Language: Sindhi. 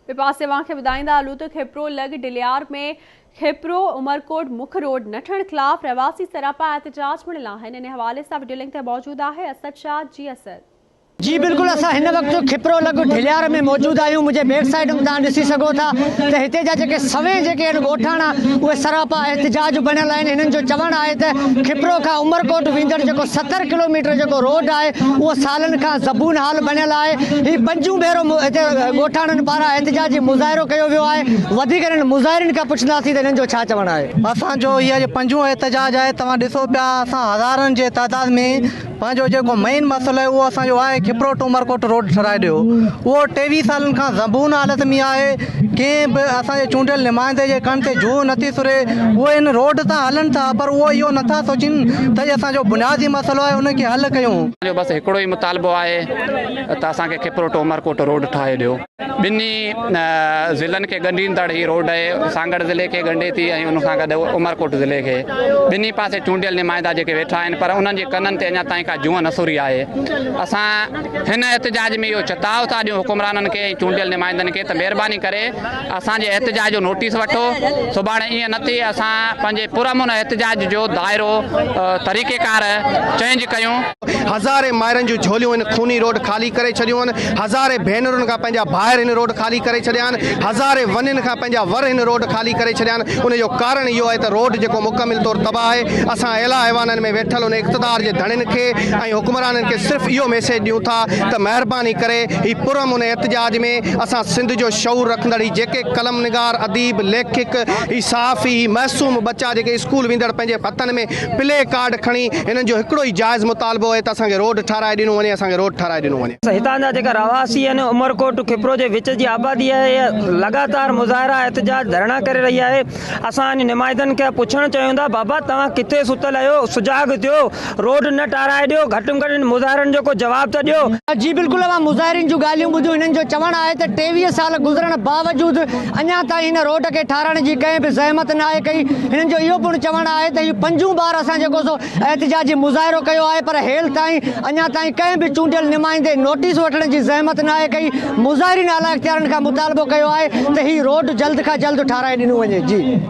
ٻئي پاسي اوهان کي ٻڌائيندا هلون ته کپرو لڳ ڊليار ۾ کپرو عمرڪوٽ مک روڊ نه ٺهڻ خلاف رهواسي سراپا احتجاج بڻيل آهن ان حوالي سان وڊيو لنڪ تي موجود آهي اسد شاهه جي اسد. جي بلڪل اسان هن وقت کپرو لڳ ڍليار ۾ موجود آهيون منهنجي بيڪ سائيڊ ۾ توهان ڏسي سگهو ٿا ته هتي جا جيڪي سوين جيڪي آهن ڳوٺاڻا اهي سراپا احتجاج بڻيل آهن هنن جو چوڻ آهي ته کپرو کان عمرڪوٽ ويندڙ جيڪو 70 ڪلوميٽر جيڪو روڊ آهي اهو سالن کان زبون حال بڻيل آهي هي پنجون ڀيرو هتي ڳوٺاڻن پاران احتجاجي مظاهرو ڪيو ويو آهي وڌيڪ هنن مظاهرين کان پڇنداسين ته هنن جو ڇا چوڻ آهي. اسان جو هي اڄ پنجون احتجاج آهي توهان ڏسو پيا اسان هزارن جي تعداد ۾ پنهنجو جيڪو مين مسئلو آهي اهو اسان جو آهي کپرو ٽو عمرڪوٽ روڊ ٺھرائي ڏيو اهو 23 سالن کان زبون حالت ۾ آهي ڪنهن به اسان جي چونڊيل نمائندي جي ڪن تي جوء نٿي سري اهي ان روڊ تان هلن ٿا پر اهو اهو نٿا سوچين ته هي اسان جو بنيادي مسئلو آهي ان کي حل ڪيون. اسان جو بس هڪڙو ئي مطالبو آهي ته اسان کي کپرو ٽو عمرڪوٽ روڊ ٺاهي ڏيو. ٻنهي ضلعن کي ڳنڍيندڙ هي روڊ آهي سانگهڙ ضلعي کي ڳنڍي ٿي ۽ ان سان گڏ عمرڪوٽ ضلعي کي ٻنهي پاسي چونڊيل نمائندا جيڪي ويٺا آهن پر انهن جي ڪنن تي اڃا تائين ڪا جونء نه سري آهي اسان هن احتجاج ۾ اهو چتاء ٿا ڏيون حڪمرانن کي ۽ چونڊيل نمائندن کي ته مهرباني ڪري اسان جي احتجاج جو نوٽيس وٺو سڀاڻي ائين نه ٿئي اسان پنهنجي پرامن احتجاج جو دائرو طريقيڪار چينج ڪيون. هزارين مائرن جون جهوليون هن خوني روڊ خالي ڪري ڇڏيون آهن، هزارين ڀينرن کان پنهنجا ڀائر هن روڊ خالي ڪري ڇڏيا آهن، هزارين ونين کان پنهنجا ور هن روڊ خالي ڪري ڇڏيا آهن، ان جو ڪارڻ اهو آهي ته روڊ جيڪو مڪمل طور تباهه آهي، اسان اعليٰ ايوانن ۾ ويٺل ان اقتدار جي ڌڻين کي ۽ حڪمرانن کي صرف اهو ميسيج ڏيون ٿا ته مهرباني ڪري هي پرامن احتجاج ۾ اسان سنڌ جو شعور رکندڙ هي جيڪي قلم نگار، اديب، ليکڪ، هي صحافي، هي معصوم ٻچا جيڪي اسڪول ويندڙ پنهنجي هٿن ۾ پلي ڪارڊ کڻي هنن جو هڪڙو ئي جائز مطالبو آهي ته اسان کي روڊ ٺهرائي ڏنو وڃي اسان کي روڊ ٺهرائي ڏنو وڃي. هتان جا جيڪا رهواسي آهن عمرڪوٽ کپرو جي وچ جي آبادي آهي اها لڳاتار مظاهرا احتجاج ڌرڻا ڪري رهي آهي اسان ان نمائندن کي پڇڻ چاهيون ٿا بابا توهان ڪٿي ستل آهيو سجاڳ ٿيو روڊ نه ٺهرائي ڏيو گهٽ ۾ گهٽ ان مظاهرن جو ڪو جواب ته ڏيو. جي بلڪل اوهان مظاهرين جون ڳالهيون ٻڌيون هنن جو چوڻ آهي ته 23 سال گذرڻ باوجود اڃا تائين هن روڊ کي ٺاهرائڻ جي ڪنهن به زحمت ناهي ڪئي، هنن جو اهو پڻ چوڻ آهي ته هي پنجون بار اسان جيڪو سو احتجاجي مظاهرو ڪيو آهي پر هيل تائين اڃا تائين ڪنهن به چونڊيل نمائندي نوٽيس وٺڻ جي زحمت ناهي ڪئي، مظاهرين اعليٰ اختيارين کان مطالبو ڪيو آهي ته هي روڊ جلد کان جلد ٺاهرائي ڏنو وڃي. جي.